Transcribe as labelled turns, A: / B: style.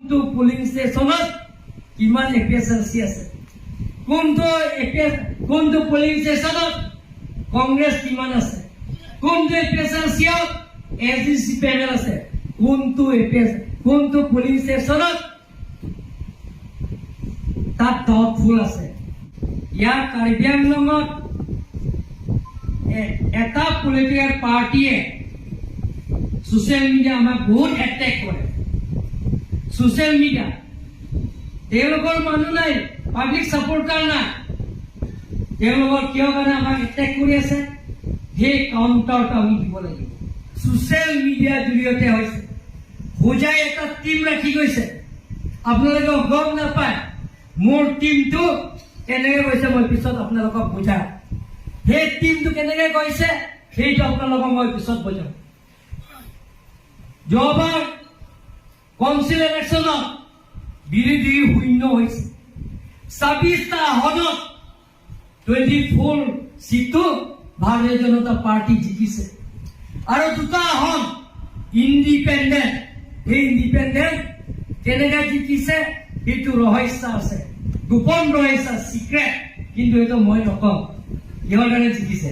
A: কোনটো পলিং ষ্টেচনত কিমান এপিএছএলচি আছে, কোনটো এপিএছ, কোনটো পলিং ষ্টেচনত কংগ্ৰেছ কিমান আছে, কোনটো এপিএছএলচিত S D C P M L আছে, কোনটো এপিএছ, কোনটো পলিং ষ্টেচনত তাত ডাউটফুল আছে। ইয়াৰ কাৰ্বি আংলঙত এটা পলিটিকেল পাৰ্টীয়ে ছ'চিয়েল মিডিয়া আমাক বহুত এটেক কৰে। ছ'চিয়েল মিডিয়া তেওঁলোকৰ মানুহ নাই, পাব্লিক ছাপৰ্টাৰ নাই। তেওঁলোকৰ কিয় কাৰণে আমাক এটেক কৰি আছে, সেই কাউণ্টাৰটো আমি দিব লাগিব। ছ'চিয়েল মিডিয়াৰ জৰিয়তে হৈছে। হোজাই এটা টিম ৰাখি গৈছে, আপোনালোকে গম নাপায়। মোৰ টিমটো কেনেকে গৈছে, মই পিছত আপোনালোকক বুজাম। সেই টিমটো কেনেকে গৈছে, সেইটো আপোনালোকক মই পিছত বুজাম। যোৱাবাৰ কাউন্সিল ইলেকশ্যনত বিৰোধী শূন্য হৈছে। 26টা আসনত 24 চিটো ভাৰতীয় জনতা পাৰ্টি জিকিছে আৰু দুটা আসন ইণ্ডিপেণ্ডেণ্ট। সেই ইণ্ডিপেণ্ডেণ্ট কেনেকে জিকিছে, সেইটো ৰহস্য আছে, গোপন ৰহস্য, চিক্ৰেট। কিন্তু এইটো মই নকওঁ কিহৰ কাৰণে জিকিছে।